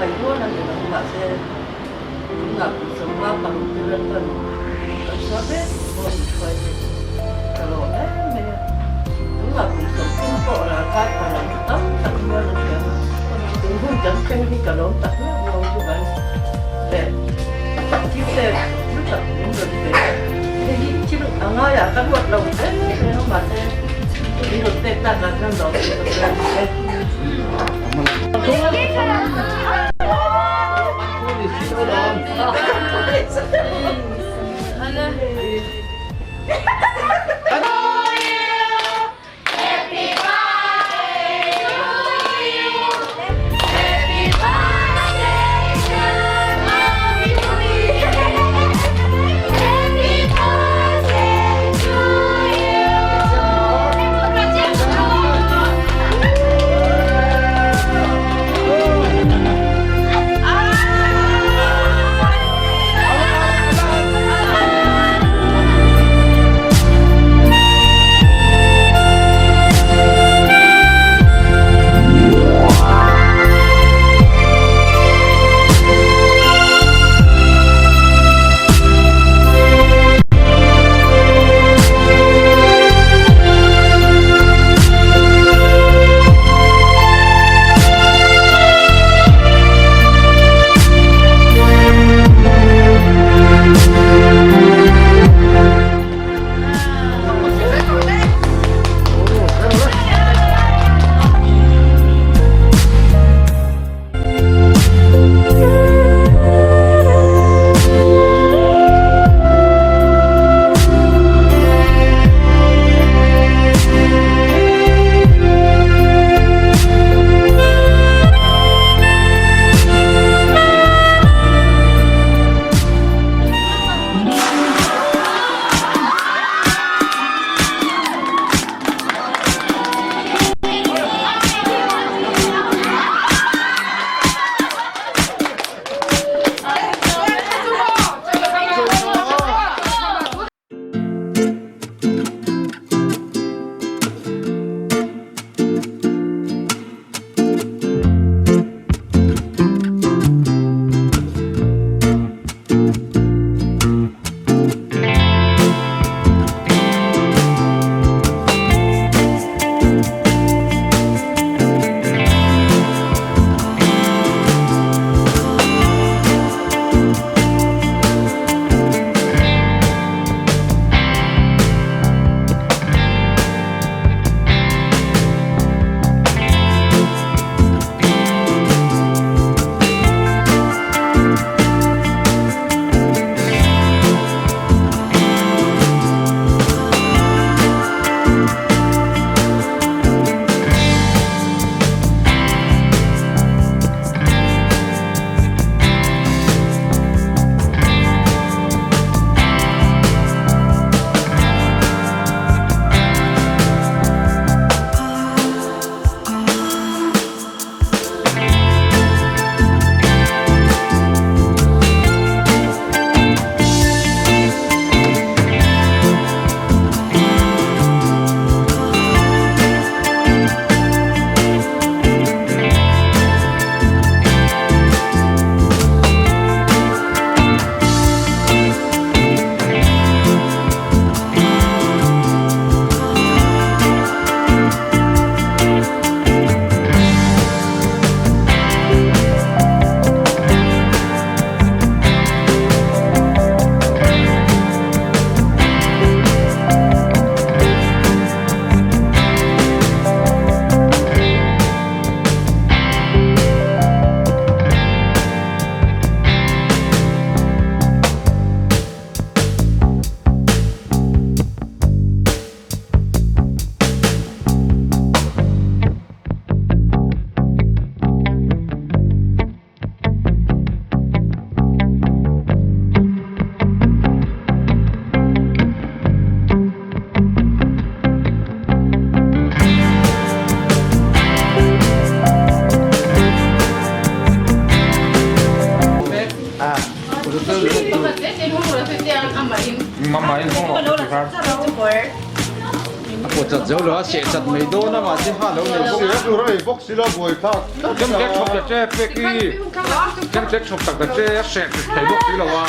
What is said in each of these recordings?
mai rual a ni lo, mahse tunah kum 56 te Lalpan kan sual vek pawh min hruai vek ka lawm em mai a. Tunah kum 30 pawh ral kai pha lo chu tam tak hian a thiam a, tun hun kan thleng hi ka lawm tak meuh lo chu kan leh thil pek hlu tak min rawn pe a, hei hi thil a ngaiah ka ruat lo reng reng a mahse min rawn pek takah chuan lawm chu ka hria ni e. chat zo lo a, seh chat mai dawn a mahse ha lo nei bawk. Seh tur a nei bawk si lo buai thlak tlat a. Chem tlek chhawp ta che pek i, chem tlek chhawp tak ta che a seh thei bawk si lo a.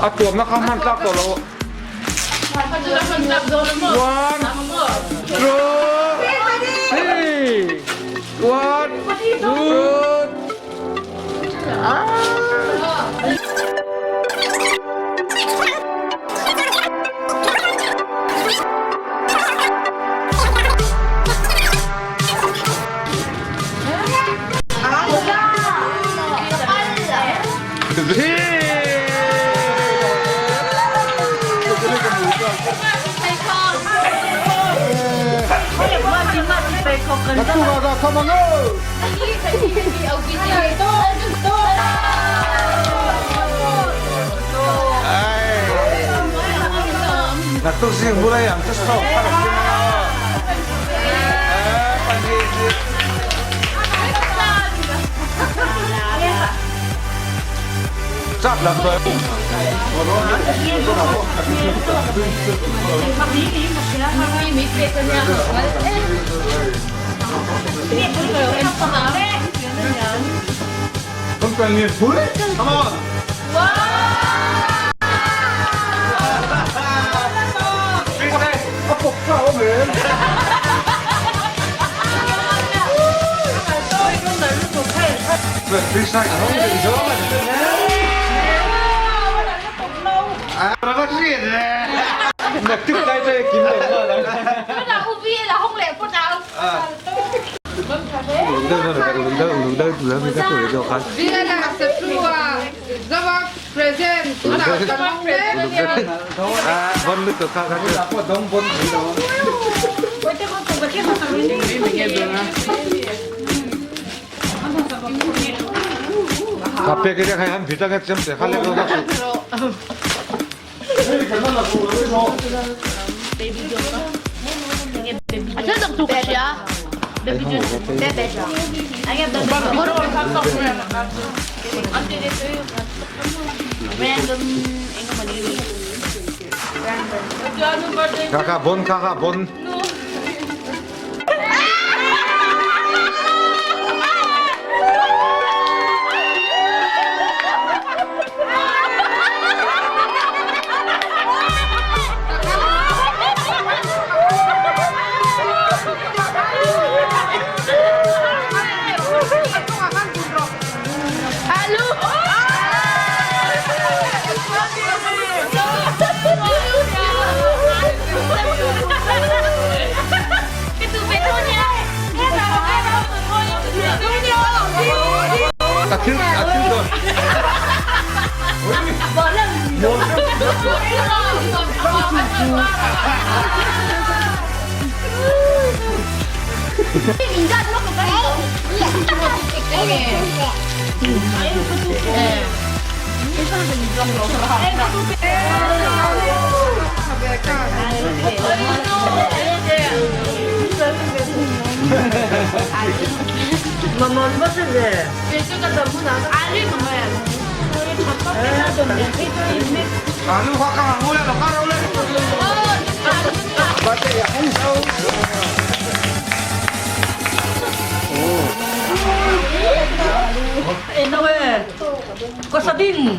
A tuamna kha hman tlak tawh lo. One, two, three. One, two. Naktuk zing bulai ang chu sawk thar a kim a. Chak lam tuai. Come on. Kaka bon kaka bon. A thil a thil dawn. Ê, đâu ê? Có sao tin?